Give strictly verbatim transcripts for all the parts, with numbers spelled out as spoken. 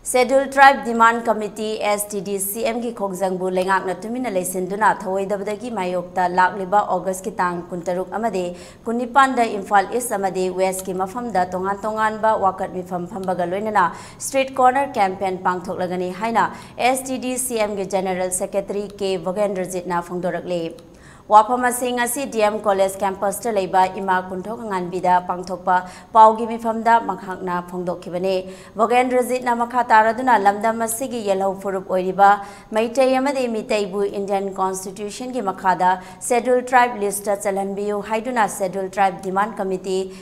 Scheduled Tribe Demand Committee, S T D C M ꯒꯤ ꯈꯣꯡꯖꯪꯕꯨ ꯂꯩꯉꯥꯛꯅ ꯇꯨꯃꯤꯟꯅ ꯂꯩꯁꯤꯟꯗꯨꯅ ꯊꯧꯑꯣꯏꯗꯕꯗꯒꯤ ꯃꯥꯌꯣꯛꯇ ꯂꯥꯛꯂꯤꯕ ꯑꯣꯒꯁꯀꯤ ꯇꯥꯡ ꯀꯨꯟꯇꯔꯨꯛ ꯑꯃꯗꯤ ꯀꯨꯟꯅꯤꯄꯥꯟꯗ ꯏꯝꯐꯥꯜ ꯏꯁ ꯑꯃꯗꯤ ꯋꯦꯁꯀꯤ ꯃꯐꯝꯗ ꯇꯣꯉꯥꯟ ꯇꯣꯉꯥꯟꯕ ꯋꯥꯀꯠ ꯃꯤꯐꯝ ꯐꯝꯕꯒ ꯂꯣꯏꯅꯅ street corner campaign ꯄꯥꯡꯊꯣꯛꯂꯒꯅꯤ ꯍꯥꯏꯅ S T D C M ꯒꯤ General Secretary ꯀꯦ ꯚꯣꯒꯦꯟꯗ꯭ꯔꯖꯤꯠꯅ ꯐꯣꯡꯗꯣꯔꯛꯂꯤ꯫ ꯋꯥꯐꯝ ꯑꯁꯤ ꯉꯁꯤ D M College campus ꯇ ꯂꯩꯕ ꯏꯃꯥ ꯀꯨꯟꯊꯣꯛ ꯑꯉꯥꯟꯕꯤꯗ ꯄꯥꯡꯊꯣꯛꯄ ꯄꯥꯎꯒꯤ ꯃꯤꯐꯝꯗ ꯃꯍꯥꯛꯅ ꯐꯣꯡꯗꯣꯛꯈꯤꯕꯅꯤ꯫ ꯚꯣꯒꯦꯟꯗ꯭ꯔꯖꯤꯠꯅ ꯃꯈꯥ ꯇꯥꯔꯗꯨꯅ ꯂꯝꯗꯝ ꯑꯁꯤꯒꯤ ꯌꯦꯜꯍꯧ ꯐꯨꯔꯨꯞ ꯑꯣꯏꯔꯤꯕ ꯃꯩꯇꯩ ꯑꯃꯗꯤ ꯃꯤꯇꯩꯕꯨ Indian Constitution ꯒꯤ ꯃꯈꯥꯗ Scheduled Tribe list ꯇ ꯆꯜꯍꯟꯕꯤꯌꯨ ꯍꯥꯏꯗꯨꯅ Scheduled Tribe Demand Committee,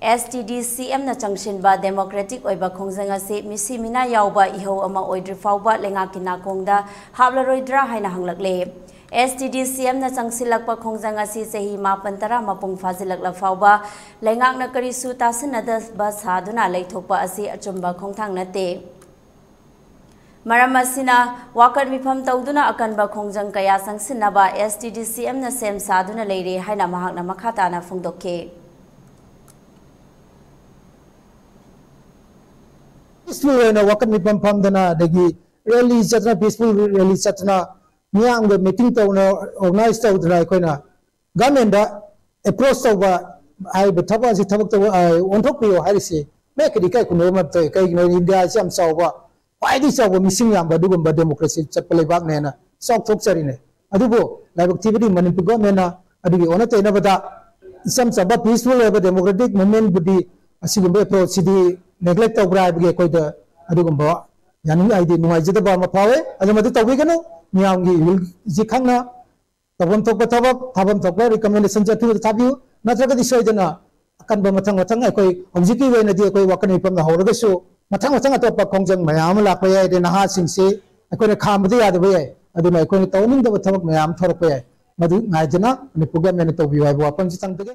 S T D C M ꯅ ꯆꯪꯁꯤꯟꯕ democratic ꯑꯣꯏꯕ ꯈꯣꯡꯖꯪ ꯑꯁꯤ ꯃꯤꯁꯤ ꯃꯤꯅꯥ ꯌꯥꯎꯕ ꯏꯍꯧ ꯑꯃ ꯑꯣꯏꯗ꯭ꯔꯤ ꯐꯥꯎꯕ ꯂꯩꯉꯥꯛꯀꯤ ꯅꯥꯀꯣꯡꯗ ꯍꯥꯞꯂꯔꯣꯏꯗ꯭ꯔꯥ ꯍꯥꯏꯅ ꯍꯪꯂꯛꯂꯦ꯫ S T D C M ꯅ ꯆꯪꯁꯤꯜꯂꯛꯄ ꯈꯣꯡꯖꯪ ꯑꯁꯤ ꯆꯍꯤ ꯃꯥꯄꯟ ꯇꯔꯥ ꯃꯄꯨꯡ ꯐꯥꯖꯤꯜꯂꯛꯂ ꯐꯥꯎꯕ ꯂꯩꯉꯥꯛꯅ ꯀꯔꯤꯁꯨ ꯇꯥꯁꯤꯟꯅꯗꯕ ꯁꯥꯗꯨꯅ ꯂꯩꯊꯣꯛꯄ ꯑꯁꯤ ꯑꯆꯨꯝꯕ ꯈꯣꯡꯊꯥꯡ ꯅꯠꯇꯦ꯫ ꯃꯔꯝ ꯑꯁꯤꯅ ꯋꯥꯀꯠ ꯃꯤꯐꯝ ꯇꯧꯗꯨꯅ ꯑꯀꯟꯕ ꯈꯣꯡꯖꯪ ꯀꯌꯥ ꯆꯪꯁꯤꯟꯅꯕ S T D C M ꯅ ꯁꯦꯝ ꯁꯥꯗꯨꯅ ꯂꯩꯔꯦ ꯍꯥꯏꯅ ꯃꯍꯥꯛꯅ ꯃꯈꯥ ꯇꯥꯅ ꯐꯣꯡꯗꯣꯛꯈꯤ꯫ Peaceful ꯑꯣꯏꯅ ꯋꯥꯀꯠ ꯃꯤꯐꯝ ꯐꯝꯗꯅ, ꯑꯗꯒꯤ rally ꯆꯠꯇꯅ, peaceful rally ꯆꯠꯇꯅ, ꯃꯤꯌꯥꯝꯒ meeting ꯇꯧꯅ, organize ꯇꯧꯗꯅ ꯑꯩꯈꯣꯏꯅ government ꯗ approach ꯇꯧꯕ ꯍꯥꯏꯔꯤꯕ ꯊꯕꯛ ꯑꯁꯤ ꯊꯕꯛꯇ, ꯑ, ꯑꯣꯟꯊꯣꯛꯄꯤꯌꯨ ꯍꯥꯏꯔꯤꯁꯤ ꯃꯌꯦꯛ ꯀꯗꯤ ꯏꯀꯥꯏ ꯈꯨꯝꯅꯕ ꯑꯃ ꯊꯣꯛꯑꯦ꯫ ꯀꯩꯒꯤꯅꯣ ꯍꯥꯏꯗꯤ India ꯑꯁꯤ ꯌꯥꯝ ꯆꯥꯎꯕ, ꯈ꯭ꯋꯥꯏꯗꯒꯤ ꯆꯥꯎꯕ ꯃꯤꯁꯤꯡ ꯌꯥꯝꯕ ꯑꯗꯨꯒꯨꯝꯕ democracy ꯆꯠꯄ ꯂꯩꯕꯥꯛꯅꯦꯅ ꯆꯥꯎꯊꯣꯛꯆꯔꯤꯅꯦ꯫ ꯑꯗꯨꯕꯨ ꯂꯥꯏꯕꯛ ꯊꯤꯕꯗꯤ ꯃꯅꯤꯄꯨꯔ government ꯅ ꯑꯗꯨꯒꯤ ꯑꯣꯟꯅ ꯇꯩꯅꯕꯗ ꯏꯆꯝ ꯆꯝꯕ peaceful ꯑꯣꯏꯕ democratic movement ꯕꯨꯗꯤ ꯑꯁꯤꯒꯨꯝꯕ approach ꯁꯤꯗꯤ neglect ꯇꯧꯕ꯭ꯔꯥ ꯍꯥꯏꯕꯒꯤ ꯑꯩꯈꯣꯏꯗ ꯑꯗꯨꯒꯨꯝꯕ ꯌꯥꯅꯤꯡ-, ꯍꯥꯏꯗꯤ ꯅꯨꯡꯉꯥꯏꯖꯗꯕ ꯑꯃ ꯐꯥꯎꯋꯦ꯫ ꯑꯗꯨ ꯃꯗꯨ ꯇꯧꯕꯤꯒꯅꯨ꯫ ꯃꯤꯌꯥꯝꯒꯤ will ꯁꯤ ꯈꯪꯅ ꯇꯧꯐꯝ ꯊꯣꯛꯄ ꯊꯕꯛ, ꯊꯥꯐꯝ ꯊꯣꯛꯄ recommendation ꯆꯠꯈꯤꯕꯗ ꯊꯥꯕꯤꯌꯨ꯫ ꯅꯠꯇ꯭ꯔꯒꯗꯤ ꯁꯣꯏꯗꯅ ꯑꯀꯟꯕ ꯃꯊꯪ ꯃꯊꯪ ꯑꯩꯈꯣꯏ ꯍꯧꯖꯤꯛꯀꯤ ꯑꯣꯏꯅꯗꯤ ꯑꯩꯈꯣꯏ ꯋꯥꯀꯠ ꯃꯤꯐꯝꯗ ꯍꯧꯔꯒꯁꯨ ꯃꯊꯪ ꯃꯊꯪ ꯑꯇꯣꯞꯄ ꯈꯣꯡꯖꯪ ꯃꯌꯥꯝ ꯑꯃ ꯂꯥꯛꯄ ꯌꯥꯏ꯫ ꯑꯗꯩ ꯅꯍꯥꯁꯤꯡꯁꯤ ꯑꯩꯈꯣꯏꯅ ꯈꯥꯝꯕꯗꯤ ꯌꯥꯗꯕ ꯌꯥꯏ꯫ ꯑꯗꯨꯅ ꯑꯩꯈꯣꯏꯅ ꯇꯧꯅꯤꯡꯗꯕ ꯊꯕꯛ ꯃꯌꯥꯝ ꯊꯣꯔꯛꯄ ꯌꯥꯏ꯫ ꯃꯗꯨ ꯉꯥꯏꯗꯅ ꯃꯅꯤꯄꯨꯔ government ꯅ ꯇꯧꯕꯤꯌꯨ ꯍꯥꯏꯕ ꯋꯥꯐꯝꯁꯤ ꯊꯝꯖꯒꯦ꯫